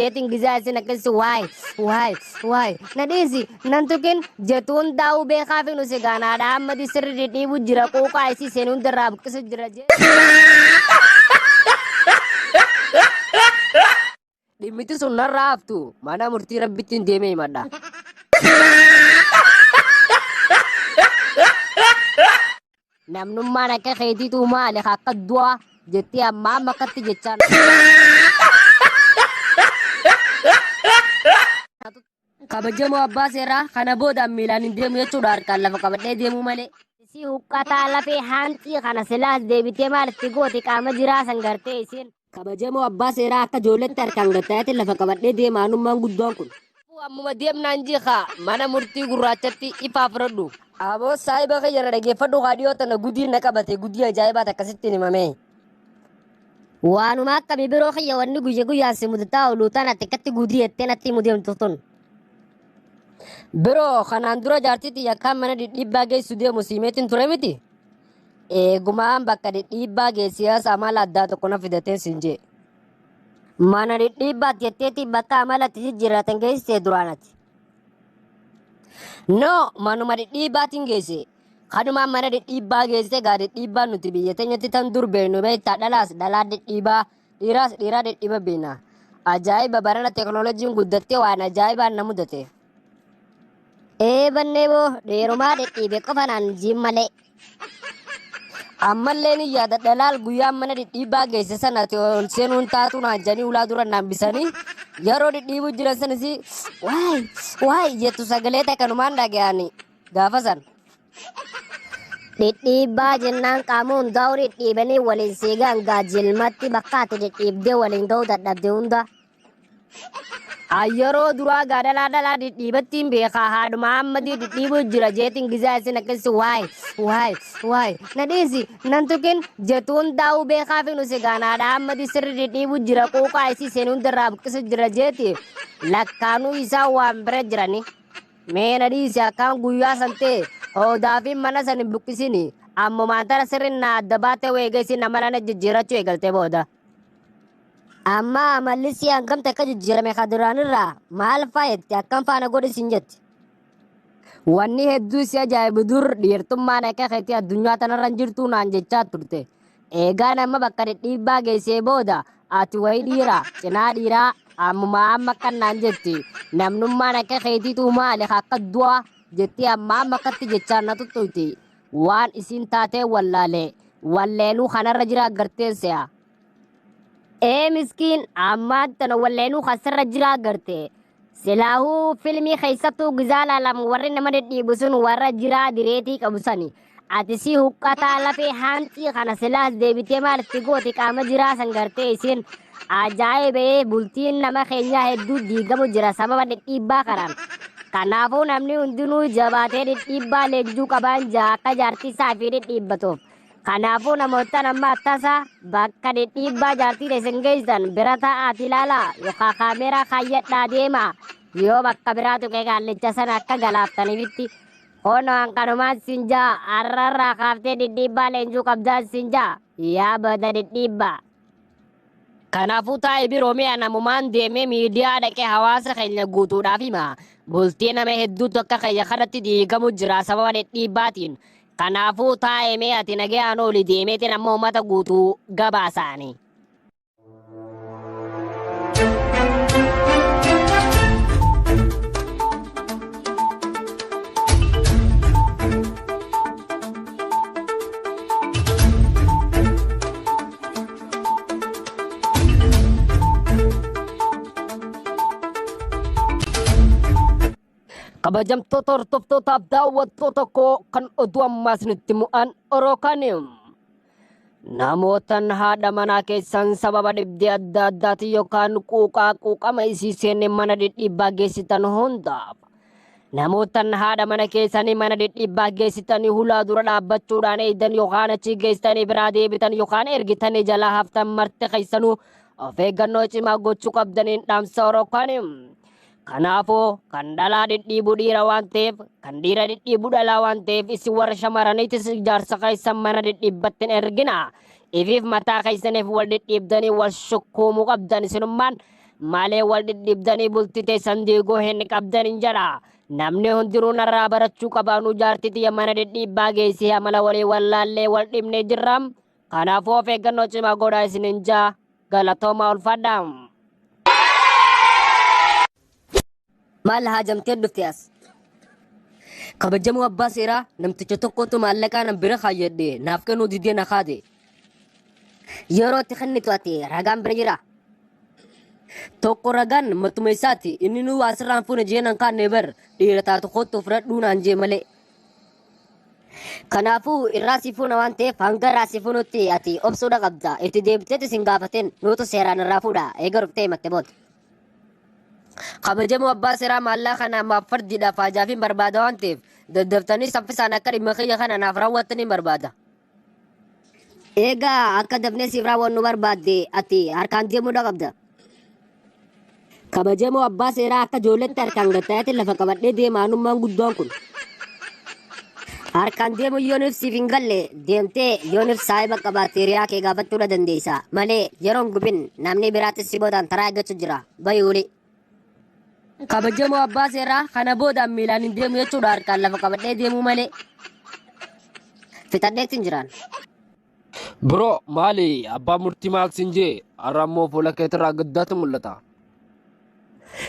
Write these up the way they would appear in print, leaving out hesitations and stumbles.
jeetiin gizaa isin akkasi waay waay waay na dhiisi nan tukin jettu hundaa'uu beekaa fi nusi gaanaadha ammadi sirri dhidhiibu jira quuqaa isii seen hundarraa buqqisu jira jee. Dhimmiti sun narraa haftu mana murtii rabbitti hin deemee himadha. Namnummaan akka keetiitu maali akka du'a jettee ammaa amma akkatti jechaan. Kabajamoo abbaa seeraa kana booda miilaan hin deemu jechuudha harkaan lafa qabadhee deemuu malee. Isii huqqataa lafee haanxii kana silaas deebitee maal itti gooti qaama jiraa san gartee isiin. Kabajamoo abbaa seeraa akka ijoolletti harkaan gattaayatiin lafa qabadhee deema anummaan guddaan kun. Ammuma deemnaan jiika mana murtii gurraachatti ifaa fudhadhu. Aboo saahiba kiyya na dhageeffadhu kaa dhiyoo tana gudiin na qabate gudii ajaa'ibaa takkasittiin himame. Waanuma akkamii biroo kiyya wanni guyya guyyaan si mudataa oolu tana xiqqatti gudii jettee natti himu deemtu tun. Biroo kanaan dura jaartii tiyya akkaan mana dhidhiibbaa geessu deemu siimeetiin ture miti. Eegumaan bakka dhidhiibbaa geessiyaas amala addaa tokko na fidateen siin jee. Mana dhidhiibbaatti jetteetii bakka amala itti jijjiirratan geessite duraan ati. No, manuma dhidhiibbaatiin geesse. Kanumaan mana dhidhiibbaa geesse gaa dhidhiibbaan nuti biyya teenyatti tan dur beeknu beektaa dhalaas dhalaa dhidhiibaa dhiiraas dhiiraa dhidhiiba beekna. Ajaa'iba barana teekinooloojiin guddattee waan ajaa'ibaan na mudate. Ee bannee boo dheerumaa dhidhiibe qofa naan jiin malee. Ammallee ni yaadadha laal guyyaan mana dhidhiibbaa geesse sana ati ol seenuun taatu naan jedhanii ulaa dura naan bisanii yeroo dhidhiibuu jiran sanis waay waay jettu sagalee takkanumaan dhaga'ani gaafa san. Dhidhiibbaa jennaan qaama hundaa'uu dhidhiibanii waliin siigaan gaajilmatti bakka ati dhidhiibdee waliin ga'uu dadhabde hunda. Yeroo duraa gaa dhalaa dhalaa dhidhiibattiin beekaa haadhuma ammadii dhidhiibuu jira jeetiin gizaa isin akkasi waay waay waay na dhiisi nan tukin jettu hundaa'uu beekaa fi nusi gaanaadha ammadii sirri dhidhiibuu jira quuqaa isii seen hundarraa buqqisu jira jeeti lakkaanuu isaa waan bira jirani mee na dhiisi akkaan guyyaa san ta'e hoodaa fi mana san hin buqqisini ammumaan tana sirri na adda baatee weega isin amala na jijjiirachuu eegalte booda. Amma amalli si hangam takka jijjiirame ka duraanirraa maal faa jette akkam faana godhi sin jetti. Wanni hedduu si ajaa'ibu dur dhiirtummaan akka keetii addunyaa tanarra hin jirtuu naan jechaa turte. Eegaan amma bakka dhidhiibbaa geessee booda ati wayi dhiira cinaa dhiiraa ammumaa amma akkan naan jetti. Namnummaan akka keetiitu maali akka du'a jettee amma amma akkatti jechaan na tuttuyti. Waan isiin taatee wallaale walleenuu kanarra jira garteen se'a. Ee miskiin ammaan tana walleenuu kasirra jira garte. Silaahuu filmii keessattuu gizaa laalamu warri nama dhidhiibu sun warra jiraa direetii qabu sani. Ati si huqqataa lafee haanxii kana silaas deebitee maal itti gooti qaama jiraa san gartee isiin. Ajaa'ibee bultiin nama keenyaa hedduu diigamu jira sababa dhidhiibbaa kanaan. Kanaafuu namni hundinuu jabaatee dhidhiibbaa leenjuu qabaan jaa akka jaartii isaa fi dhidhiibbatuuf. Kanaafuu namootaan amma tasa bakka dhidhiibbaa jaartii isin geessan bira taa'aati ilaalaa yookaan kaameeraa kaayyadhaa deemaa yoo bakka biraa tuqee qaallicha sana akka galaaftaniifitti Hono hanqanumaan sin jaa arrarraa kaaftee dhidhiibbaa leenjuu qabdaan sin jaa yaa bada dhidhiibbaa. Kanaafuu taa'e biroo mi'a namumaan deemee miidiyaa dhaqee hawaasa keenya guutuudhaaf hima. Bultii nama hedduutu akka keenya kanatti diigamu jira sababa dhidhiibbaatiin. Kanaafuu taa'e mee ati nagayaan ooli deemeetiin amma uummata guutuu gabaasaani. Kabajamtoota hordoftootaaf daawwattoota koo kan oduu ammaa isinitti mu'an Orookaani. Namootan haadha manaa keessan sababa dhibdee adda addaatiin yookaan quuqaa quuqama isii seenne mana dhidhiibbaa geessitan hundaaf. Namootan haadha mana keessanii mana dhidhiibbaa geessitanii hulaa dura dhaabbachuudhaan eeydan yookaan achii geessitanii biraa deebitan yookaan ergitanii jalaa haftan marti keessanuu of eeggannoo cimaa gochuu qabdaniin dhaamsa Orookaani. Kanaafuu kan dhalaa dhidhiibu dhiira waan ta'eef kan dhiira dhidhiibu dhalaa waan ta'eef isin warra shamaraniitis jaarsa keessan mana dhidhiibbatti hin ergina. Ifiif mataa keessaniif wal dhidhiibdanii wal shukkuumuu qabdan isinummaan Malee wal dhidhiibdanii bultii teessan diiguu hin qabdan hin jedha. Namni hundinuu narraa barachuu qabaanuu jaartii tiyya mana dhidhiibbaa geessee amala walii wallaallee wal dhibnee jirra. Kanaafuu of eeggannoo cimaa godhaa isinin jaa. Galatoomaa ulfaadhaa. Maal haajamtee dhufte as? Kabajamoo abbaa seeraa namticha tokkotu maallaqaa nan bira kaayyadhe naaf kennuu didee na kaade. Yeroo itti kennitu ati ragaan bira jira. Tokko ragaan matuma isaati inni nuu asirraan fuune jee nan kaanne bar dhiira taatu kottu fudhadhuu naan jee malee. Kanaafuu irraa si fuuna waan ta'eef hanga irraa si fuunutti ati obsuudha qabda. Itti deebiteetu sin gaafatin nuutu seeraan irraa fuudha. Eega dhuftee himatte booda. Kabajamoo abbaa seeraa maallaqa kana ammaaf fardiidhaaf haajaaf hin barbaada waan ta'eef daddaftanii saffisaan akka dhimma kiyya kana naaf raawwattan hin barbaada. Eegaa akka dafnee siif raawwannu barbaadde ati harkaan deemuudha qabda. Kabajamoo abbaa seeraa akka ijoolletti harkaan gattaayaatti lafa qabadhee deema anummaan guddaan kun. Harkaan deemu yooniif siif hin galle deemtee yooniif saahiba qabaatte hiriyaa kee gaafachuudha dandeessa. Malee yeroon gubin namni biraattis si boodaan taraa eeggachuu jira. Bayi wuli. Kabajamoo abbaa seeraa kana boodaan miilaan hin deemu jechuudha harkaan lafa qabadhee deemuu malee. Fixadheetti hin jiraan. Bro maali abbaa murtii maal siin jee har'a immoo fuula keetirraa gaddaatu mul'ata.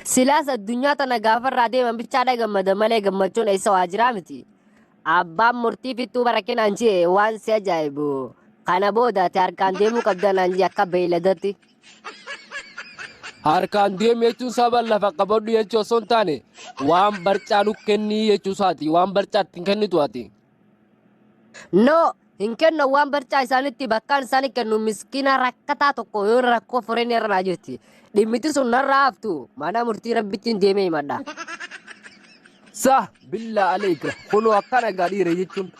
Silaas addunyaa tana gaafarraa deeman bichaadha gammada malee gammachuun eessa waa jiraa miti. Abbaan murtii fixtuu barakkinaan jee waan si ajaa'ibu. Kana booda ati harkaan deemuu qabda naan jee akka beeyladatti. Harkaan deemi jechuun saba lafa qabadhu jechuu osoo hin taane waan barcaa nu kennii jechuu isaati waan barcaa ittiin kennitu ati. No, hin kennu waan barcaa isaanitti bakkaan isaanii kennu miskiina rakkataa tokko yoo rakkoo fureen irra naa jirti. Dhimmiti sun narraa haftu mana murtii rabbittiin deemee himadha. Sa billaa aleeka kunoo akkana egaa dhiira jechuun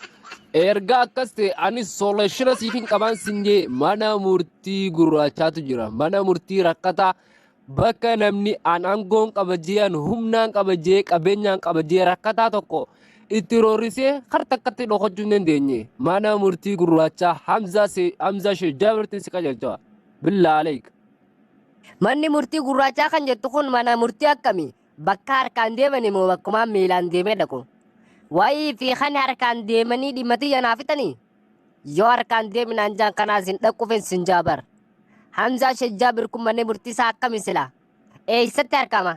erga akkas ta'e anis soolashina siif hin qabaan sin jee mana murtii gurraachaatu jira mana murtii rakkataa bakka namni an aangoon qaba jee an humnaan qaba jee qabeenyaan qaba jee rakkataa tokko itti roorrisee kar takkatti dhokachuu hin dandeenye mana murtii gurraachaa Hamzaa Hamzaa Shee Jaabirtiin si qajeelcha billaa aleeka. Manni murtii gurraachaa kan jettu kun mana murtii akkamii? Bakka harkaan deemani moo bakkumaan miilaan deemee dhaqu? Wayii fi kan harkaan deemanii dhimma tiyya naa fixanii? Yoo harkaan deeminaan jaan kanaas hin dhaquufin sin jaabar. Hamzaa Sheek Jaabir kun manni murtii isaa akkami sila? Eessatti argama?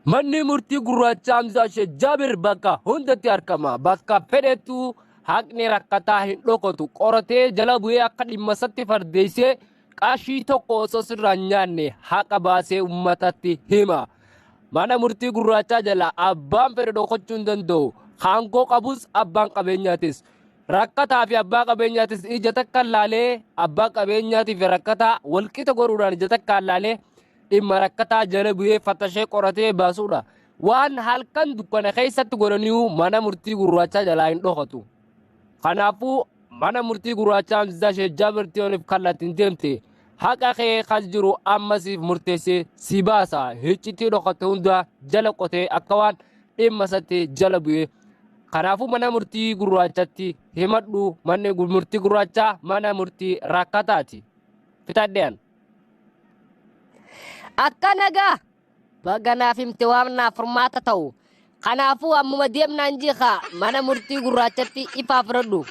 Manni murtii gurraacha Hamzaa Sheek Jaabir bakka hundatti argama. Bakka fedhettu haqni rakkataa hin dhokatu. Qoratee jala bu'ee akka dhimma isatti fardeessee qarshii tokko osoo sirraa hin nyaanne haqa baasee uummatatti hima. Mana murtii gurraachaa jala abbaan fedhe dhokachuu hin danda'u. Aangoo qabus abbaan qabeenyaatis. Rakkataa fi abbaa qabeenyaatis ija takka laalee abbaa qabeenyaatii fi rakkataa walqixa godhuudhaan ija takka laalee dhimma rakkataa jala bu'ee fattashee qoratee baasuudha. Waan halkan dukkana keessatti godhaniiru mana murtii gurraachaa jalaa hin dhokatu. Kanaafuu mana murtii gurraachaa Hamzaa Sheek Jaabir Tiyooniif kallattiin deemte haqa kee kan jiru amma siif murteessee si baasa. Hiccitii dhokate hunda jala qotee akka waan dhimma isatti jala bu'ee. Kanaafuu mana murtii gurraachatti himadhu manni murtii gurraachaa mana murtii rakkataati. Fixadhean. Akka nagaa baga naaf himte waan naaf furmaata ta'u. Kanaafuu ammuma deemnaan jiika mana murtii gurraachatti ifaa fudhadhu.